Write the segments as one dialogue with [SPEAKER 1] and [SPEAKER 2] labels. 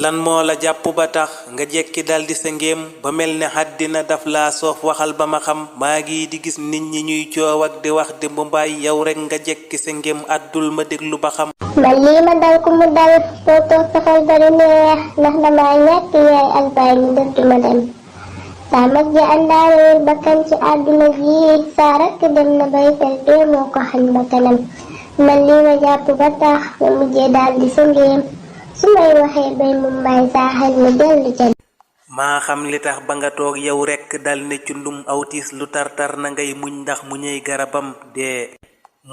[SPEAKER 1] lan moo la jàpp ba tax nga jekki daldi sa ngéem ba mel ne àddina daf laa soof waxal ba ma xam maa ngi di gis nit ñi ñuy coow ak di wax di mbaay yow rek nga jekki sa ngéem àddul ma déglu ba xam.
[SPEAKER 2] man lii ma dal ku mu dal soo toog sa xol bari neex ndax damaa ñàkk yaay albaay ñu dëddu ma dem saa mag ja àndaale bakkan ci àdduna ji saa rekk dem na bay fel dee moo ko xañ ba kanam man lii ma jàpp ba tax nga mujjee daldi sa ngéem su may waxee bay mu may saa xel mu dellu ca
[SPEAKER 1] maa xam li tax ba nga toog yow rekk dal ne cundum awtiis lu tar-tar na ngay muñ ndax mu ñëy garabam dee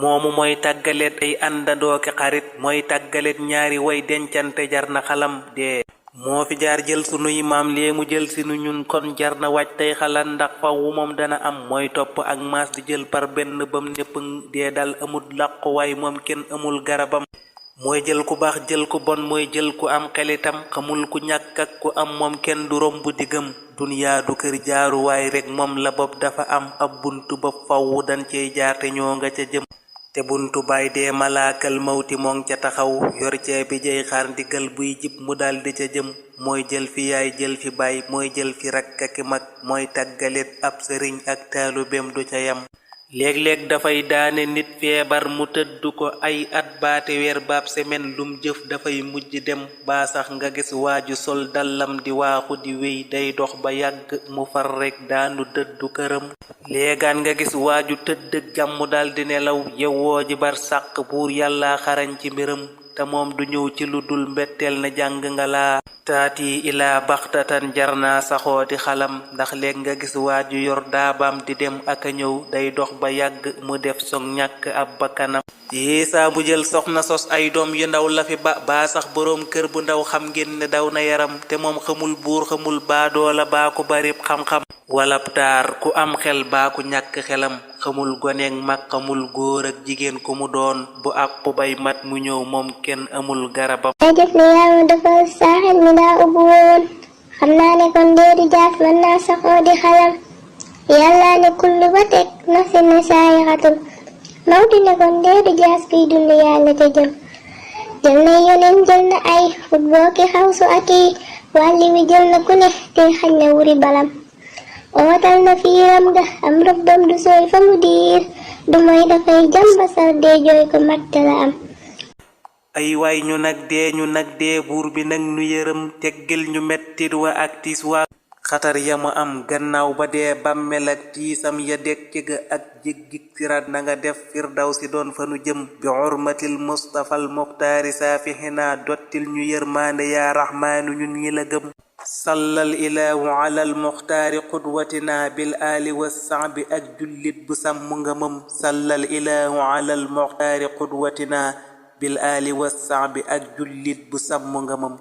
[SPEAKER 1] moomu mooy tàggaleet ay àndandoo ki xarit mooy tàggaleet ñaari way dencante jar na xalam dee moo fi jaar jël sunuy maam lee mu jël si nu ñun kon jar na wàcc tey xalaat ndax fawwu moom dana am mooy topp ak maas di jël par benn bam népp dee dal amul làquwaay moom kenn amul garabam mooy jël ku baax jël ku bon mooy jël ku am xelitam xamul ku ñàkk ak ku am moom kenn du romb diggam duniyaa du kër jaaruwaay rek moom la bopp dafa am ab buntu ba fawwu dan cey jaar te ñoo nga ca jëm te buntu baay dee malaakal mawti moŋ ca taxaw yor cee bi jey xaar ndigal buy jib mu daldi ca jëm mooy jël fi yaay jël fi baay mooy jël fi rakk ak mag mooy tàggalit ab sëriñ ak taalubeem du ca yam léeg-léeg dafay daane nit feebar mu tëdd ko ay at baate weer baab semaine lum jëf dafay mujj dem baa sax nga gis waaju sol dallam di waaxu di wéy day dox ba yàgg mu far rekk daanu dëddu këram léegaan nga gis waaju tëdd jàmm daldi nelaw yewwoo ji bar sàq buur yàlla xarañ ci mbiram te moom du ñëw ci lu dul mbetteel na jàng nga laa taati ilaa baxtatan jar naa saxooti xalam ndax léeg nga gis waaju yor daabaam di dem ak a ñëw day dox ba yàgg mu def soog ñàkk ab bakkanam yéesaa bu jël soxna sos ay doom yu ndaw la fi baa sax boroom kër bu ndaw xam ngeen ne daw na yaram te moom xamul buur xamul baadoola baa ku barib xam-xam walab taar ku am xel baa ku ñàkk xelam xamul goneeg mag xamul góor ak jigéen ku mu doon bu àpp bay mat mu ñëw moom kenn amul garabam
[SPEAKER 2] ay def ne yàlla dafa saaxel mi daa ubbu woon xam naa ne kon dee di jaas mën naa saxoo di xalam yàlla ne kullu ba teg nafsin ne saayixatul mawti ne kon dee di jaas kiy dund yàlla te jëm jël na yoneen jël na ay futboo ki xawsu ak yi wàlli wi jël na ku ne te xañ na wuri balam ootal na fiiram ga am rëbbam du sooy fa mu diir du mooy dafay jambasal dee jooy ko matt la am
[SPEAKER 1] ay waay ñu nag dee buur bi nag nu yërëm teggil ñu mettit wa ak tiis waa xatar ya mu am gannaaw ba dee bàmmel ak tiisam ya dekk ga ak jéggik siraat na nga def firdaw si doon fa nu jëm bi xurmatil mustafal muxtaari saafihina dottil ñu yërmaande yaa raxmaanu ñun ñi la gëm sallal ilaahu alal muxtaari qudwatina bil aali wa saabi ak jullit bu sàmm ngëmam sallal ilaahu alal muxtaari qudwatina bil aali wa saabi ak jullit bu sàmm ngëmam